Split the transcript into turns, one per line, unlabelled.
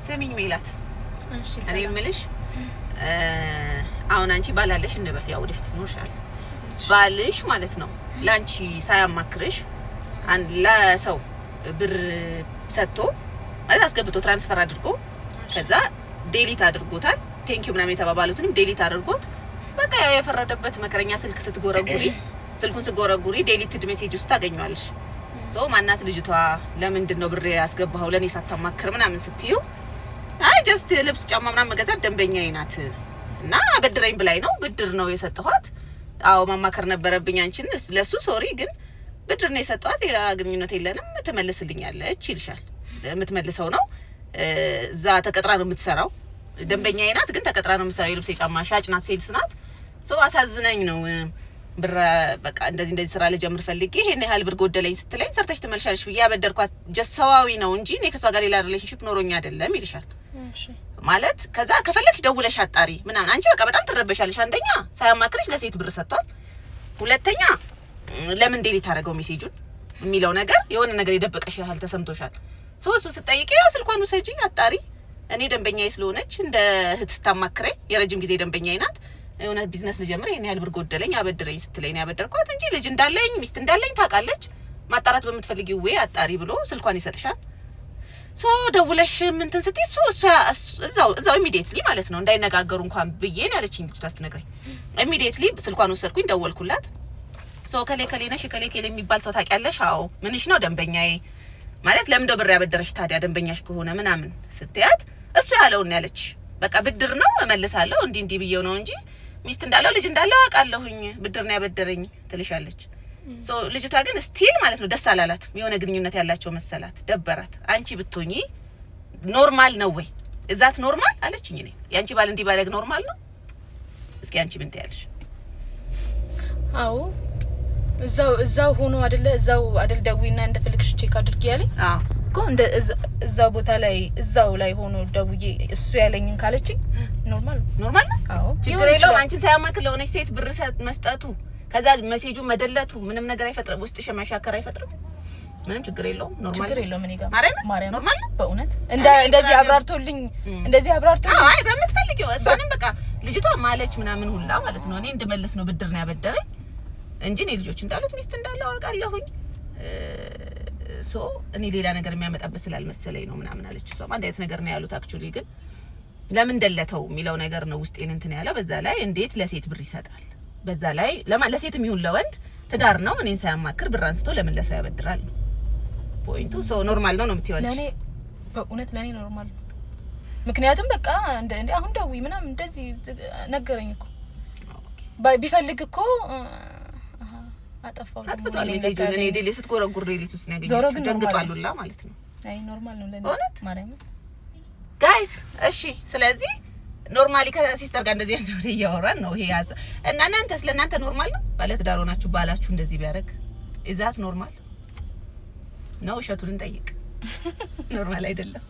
ስሚኝ ሜላት፣ እኔ የምልሽ አሁን አንቺ ባል አለሽ እንበል፣ ያው ወደፊት ይኖርሻል። ባልሽ ማለት ነው ለአንቺ ሳያማክርሽ አንድ ለሰው ብር ሰጥቶ፣ ማለት አስገብቶ፣ transfer አድርጎ፣ ከዛ delete አድርጎታል። Thank you ምናምን የተባባሉትንም delete አድርጎት፣ በቃ ያው የፈረደበት መከረኛ ስልክ ስትጎረጉሪ፣ ስልኩን ስትጎረጉሪ deleted message ውስጥ ታገኘዋለሽ። So ማናት ልጅቷ? ለምንድን ነው ብር ያስገባኸው ለእኔ ሳታማክር ምናምን ስትዩ፣ አይ just ልብስ ጫማ ምናምን መገዛት ደንበኛዬ ናት እና አበድረኝ ብላኝ ነው፣ ብድር ነው የሰጠኋት። አዎ ማማከር ነበረብኝ አንቺን፣ ለሱ sorry፣ ግን ብድር ነው የሰጠኋት፣ ሌላ ግንኙነት የለንም፣ ትመልስልኛለች ይልሻል። የምትመልሰው ነው፣ እዛ ተቀጥራ ነው የምትሰራው። ደንበኛዬ ናት፣ ግን ተቀጥራ ነው የምትሰራው። የልብስ የጫማ ሻጭ ናት፣ sales ናት። So አሳዝነኝ ነው ብር በቃ እንደዚህ እንደዚህ ስራ ልጀምር ፈልጌ ይሄን ያህል ብር ጎደለኝ ስትለኝ ሰርተሽ ትመልሻለሽ ብዬ ያበደርኳት፣ just ሰዋዊ ነው እንጂ እኔ ከሷ ጋር ሌላ relationship ኖሮኝ አይደለም ይልሻል። ማለት ከዛ ከፈለግሽ ደውለሽ አጣሪ ምናምን። አንቺ በቃ በጣም ትረበሻለሽ። አንደኛ ሳያማክርሽ ለሴት ብር ሰጥቷል። ሁለተኛ ለምን delete አደረገው message ኡን የሚለው ነገር የሆነ ነገር የደበቀሽ ያህል ተሰምቶሻል። So እሱ ስጠይቅ ያው ስልኳን ውሰጂ አጣሪ፣ እኔ ደንበኛዬ ስለሆነች እንደ እህት ስታማክረኝ የረጅም ጊዜ ደንበኛዬ ናት። የሆነ ቢዝነስ ልጀምር ይሄን ያህል ብር ጎደለኝ አበድረኝ ስትለኝ ነው ያበደርኳት እንጂ ልጅ እንዳለኝ ሚስት እንዳለኝ ታውቃለች። ማጣራት በምትፈልጊው way አጣሪ ብሎ ስልኳን ይሰጥሻል። So ደውለሽ ምንትን ስትይ እሱ እሷ እዛው እዛው immediately ማለት ነው፣ እንዳይነጋገሩ እንኳን ብዬ ነው ያለችኝ ልጅቷ ስትነግረኝ። Immediately ስልኳን ወሰድኩኝ፣ ደወልኩላት። So ከሌ ከሌ ነሽ፣ ከሌ ከሌ የሚባል ሰው ታውቂያለሽ? አዎ። ምንሽ ነው? ደንበኛዬ። ማለት ለምን ብር ያበደረሽ ታዲያ ደንበኛሽ ከሆነ ምናምን ስትያት እሱ ያለውን ነው ያለች። በቃ ብድር ነው እመልሳለሁ፣ እንዲህ እንዲህ ብዬው ነው እንጂ ሚስት እንዳለው ልጅ እንዳለው አውቃለሁኝ፣ ብድር ነው ያበደረኝ ትልሻለች። So ልጅቷ ግን still ማለት ነው ደስ አላላት። የሆነ ግንኙነት ያላቸው መሰላት፣ ደበራት። አንቺ ብትሆኚ normal ነው ወይ? Is that normal አለችኝ። እኔ የአንቺ ባል እንዲህ ባለግ normal ነው? እስኪ አንቺ ምን ትያለሽ?
አዎ፣ እዛው እዛው ሆኖ አይደለ፣ እዛው አይደል ደውይና እንደፈለግሽ check አድርጊ ያለኝ እኮ፣ እንደ እዛው ቦታ ላይ እዛው ላይ ሆኖ ደውዬ እሱ ያለኝን ካለችኝ normal ነው።
Normal ነው።
አዎ።
ችግር የለውም። አንቺን ሳያማክር ለሆነች ሴት ብር መስጠቱ፣ ከዛ message ኡ መደለቱ ምንም ነገር አይፈጥርም። ውስጥሽ መሻከር አይፈጥርም። ምንም ችግር የለውም። Normal።
ችግር የለውም። እኔ ጋር
ማርያም
ማርያም
Normal ነው።
በእውነት እንደዚህ አብራርቶልኝ እንደዚህ አብራርቶልኝ።
አይ በምትፈልጊው እሷንም በቃ ልጅቷ ማለች ምናምን ሁላ ማለት ነው። እኔ እንድመልስ ነው፣ ብድር ነው ያበደረኝ እንጂ እኔ ልጆች እንዳሉት ሚስት እንዳለው አውቃለሁኝ። So እኔ ሌላ ነገር የሚያመጣበት ስላልመሰለኝ ነው ምናምን አለች። እሷም አንድ አይነት ነገር ነው ያሉት። Actually ግን ለምን ደለተው የሚለው ነገር ነው ውስጤን እንትን ያለው። በዛ ላይ እንዴት ለሴት ብር ይሰጣል? በዛ ላይ ለሴትም ይሁን ለወንድ ትዳር ነው። እኔን ሳያማክር ብር አንስቶ ለምን ለሰው ያበድራል ነው point ኡ። So normal ነው ነው የምትይው አንቺ?
ለእኔ በእውነት ለእኔ normal ነው። ምክንያቱም በቃ እንደ አሁን ደውይ ምናምን እንደዚህ ነገረኝ እኮ፣ ቢፈልግ እኮ አጠፋው።
አጥፍቷል message ኡን። እኔ delete ስትጎረጉር delete ውስጥ ነው
ዞሮ
ያገኘሁት።
ግን
ደንግጧል ሁላ ማለት ነው።
አይ normal ነው ለኔ።
በእውነት?
ማርያም።
Guys እሺ፣ ስለዚህ normally ከ sister ጋር እንደዚህ አይነት ወሬ እያወራን ነው። ይሄ ያዘ እና እናንተ ስለ እናንተ normal ነው? ባለትዳር ሆናችሁ ባላችሁ እንደዚህ ቢያደርግ is that normal ነው? እሸቱን እንጠይቅ። Normal አይደለም።